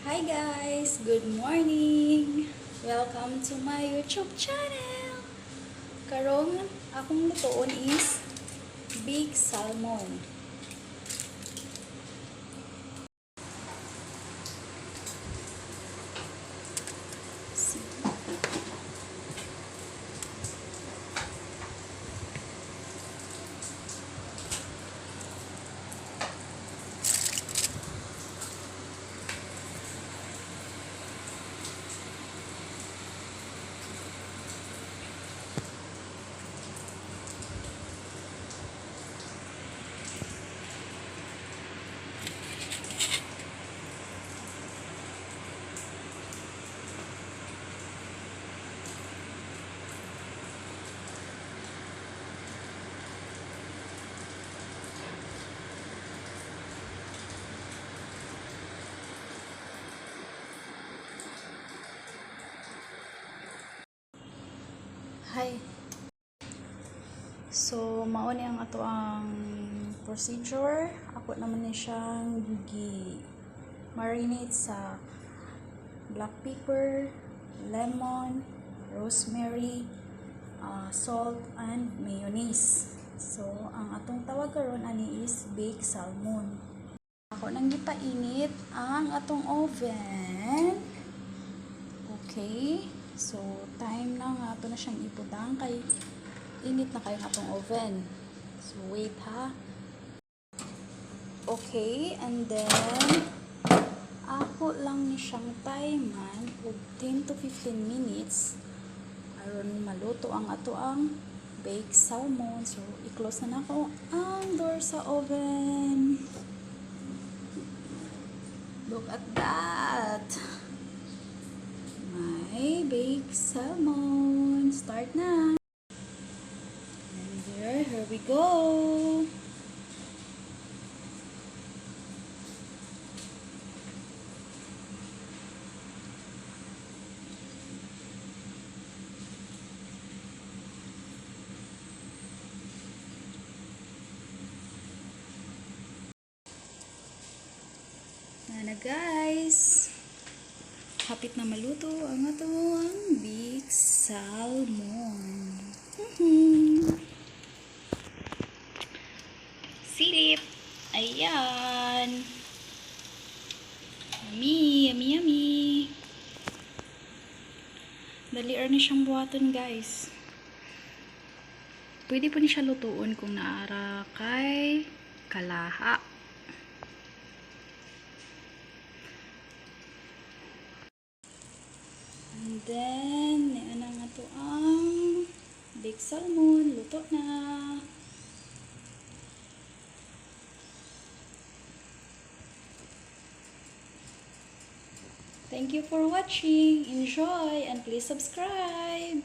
Hi guys! Good morning! Welcome to my YouTube channel! Karong akong lutuon is baked salmon. See. Hi. So, mao ni ang ato ang procedure. Ako naman ni siyang gi marinate sa black pepper, lemon, rosemary, salt, and mayonnaise. So, ang atong tawag karon ani is baked salmon. Ako nang gipainit ang atong oven. Okay. So, time na nga ato na siyang ibutang kay init na kayo ang atong oven. So, wait ha. Okay, and then ako lang ni siyang timan og 10 to 15 minutes aron maluto ang ato ang baked salmon. So, i-close na nako ang door sa oven. Look at that! My baked salmon. Start na! And there, here we go! Na guys. Hapit na maluto ang ato ang baked salmon. Silip. Ayan. Yummy, yummy, yummy. Dali ni siyang buhaton, guys. Pwede po ni siya lutuon kung naara kay kalaha. And then, niana nga to ang baked salmon. Luto na. Thank you for watching. Enjoy and please subscribe.